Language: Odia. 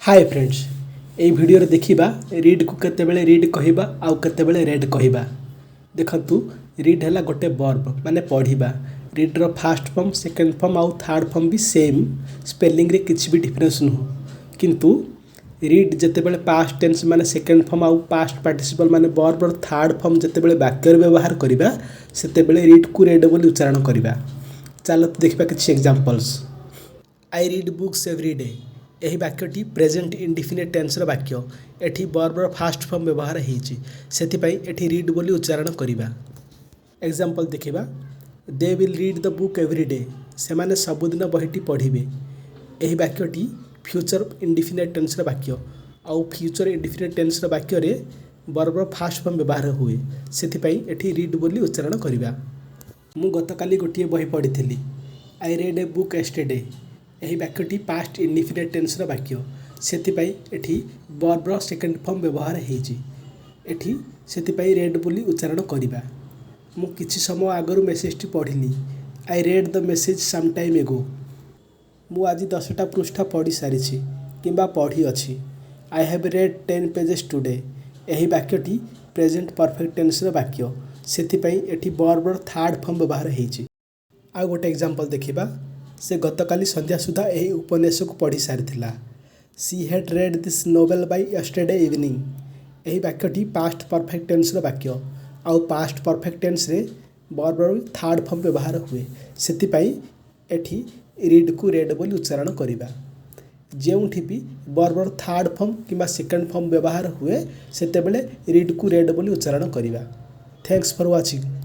ହାଏ ଫ୍ରେଣ୍ଡସ୍, ଏଇ ଭିଡ଼ିଓରେ ଦେଖିବା ରିଡ୍କୁ କେତେବେଳେ ରିଡ୍ କହିବା ଆଉ କେତେବେଳେ ରେଡ୍ କହିବା। ଦେଖନ୍ତୁ, ରିଡ୍ ହେଲା ଗୋଟେ ବର୍ବ, ମାନେ ପଢ଼ିବା। ରିଡ୍ର ଫାଷ୍ଟ ଫର୍ମ, ସେକେଣ୍ଡ ଫର୍ମ ଆଉ ଥାର୍ଡ଼ ଫର୍ମ ବି ସେମ୍, ସ୍ପେଲିଂରେ କିଛି ବି ଡିଫରେନ୍ସ ନୁହଁ। କିନ୍ତୁ ରିଡ୍ ଯେତେବେଳେ ପାଷ୍ଟ ଟେନ୍ସ ମାନେ ସେକେଣ୍ଡ ଫର୍ମ ଆଉ ପାଷ୍ଟ ପାର୍ଟିସିପଲ୍ ମାନେ ବର୍ବର ଥାର୍ଡ଼ ଫର୍ମ ଯେତେବେଳେ ବାକ୍ୟରେ ବ୍ୟବହାର କରିବା, ସେତେବେଳେ ରିଡ୍କୁ ରେଡ୍ ବୋଲି ଉଚ୍ଚାରଣ କରିବା। ଚାଲନ୍ତୁ ଦେଖିବା କିଛି examples. I read books every day. ଏହି ବାକ୍ୟଟି ପ୍ରେଜେଣ୍ଟ ଇଣ୍ଡିଫିନିଟ୍ ଟେନ୍ସର ବାକ୍ୟ। ଏଠି ବର୍ବର ଫାଷ୍ଟ ଫର୍ମ ବ୍ୟବହାର ହେଇଛି, ସେଥିପାଇଁ ଏଠି ରିଡ୍ ବୋଲି ଉଚ୍ଚାରଣ କରିବା। ଏକ୍ଜାମ୍ପଲ୍ ଦେଖିବା। They will read the book every day. ସେମାନେ ସବୁଦିନ ବହିଟି ପଢ଼ିବେ। ଏହି ବାକ୍ୟଟି ଫ୍ୟୁଚର୍ ଇଣ୍ଡିଫିନିଟ୍ ଟେନ୍ସର ବାକ୍ୟ ଆଉ ଫ୍ୟୁଚର୍ ଇଣ୍ଡିଫିନିଟ୍ ଟେନ୍ସର ବାକ୍ୟରେ ବର୍ବର ଫାଷ୍ଟ ଫର୍ମ ବ୍ୟବହାର ହୁଏ, ସେଥିପାଇଁ ଏଠି ରିଡ୍ ବୋଲି ଉଚ୍ଚାରଣ କରିବା। ମୁଁ ଗତକାଲି ଗୋଟିଏ ବହି ପଢ଼ିଥିଲି। I read a book yesterday. ଏହି ବାକ୍ୟଟି ପାଷ୍ଟ ଇଣ୍ଡିଫିନିଟ୍ ଟେନ୍ସର ବାକ୍ୟ, ସେଥିପାଇଁ ଏଠି ବର୍ବର ସେକେଣ୍ଡ ଫର୍ମ ବ୍ୟବହାର ହେଇଛି। ଏଠି ସେଥିପାଇଁ ରେଡ୍ ବୋଲି ଉଚ୍ଚାରଣ କରିବା। ମୁଁ କିଛି ସମୟ ଆଗରୁ ମେସେଜଟି ପଢ଼ିଲି। I read the message some time ago. ମୁଁ ଆଜି 10ଟା ପୃଷ୍ଠା ପଢ଼ି ସାରିଛି କିମ୍ବା ପଢ଼ିଅଛି। I have read 10 pages today. ଏହି ବାକ୍ୟଟି ପ୍ରେଜେଣ୍ଟ ପରଫେକ୍ଟ ଟେନ୍ସର ବାକ୍ୟ, ସେଥିପାଇଁ ଏଠି ବର୍ବର ଥାର୍ଡ଼ ଫର୍ମ ବ୍ୟବହାର ହେଇଛି। ଆଉ ଗୋଟେ ଏକ୍ଜାମ୍ପଲ୍ ଦେଖିବା। ସେ ଗତକାଲି ସନ୍ଧ୍ୟା ସୁଦ୍ଧା ଏହି ଉପନ୍ୟାସକୁ ପଢ଼ି ସାରିଥିଲା। She had read this novel by yesterday evening. ଏହି ବାକ୍ୟଟି ପାଷ୍ଟ ପରଫେକ୍ଟ ଟେନ୍ସର ବାକ୍ୟ ଆଉ ପାଷ୍ଟ ପରଫେକ୍ଟ ଟେନ୍ସରେ ବର୍ବର ଥାର୍ଡ଼ ଫର୍ମ ବ୍ୟବହାର ହୁଏ, ସେଥିପାଇଁ ଏଠି ରିଡ୍କୁ ରେଡ୍ ବୋଲି ଉଚ୍ଚାରଣ କରିବା। ଯେଉଁଠି ବି ବର୍ବର ଥାର୍ଡ଼ ଫର୍ମ କିମ୍ବା ସେକେଣ୍ଡ ଫର୍ମ ବ୍ୟବହାର ହୁଏ, ସେତେବେଳେ ରିଡ୍କୁ ରେଡ୍ ବୋଲି ଉଚ୍ଚାରଣ କରିବା। Thanks for watching.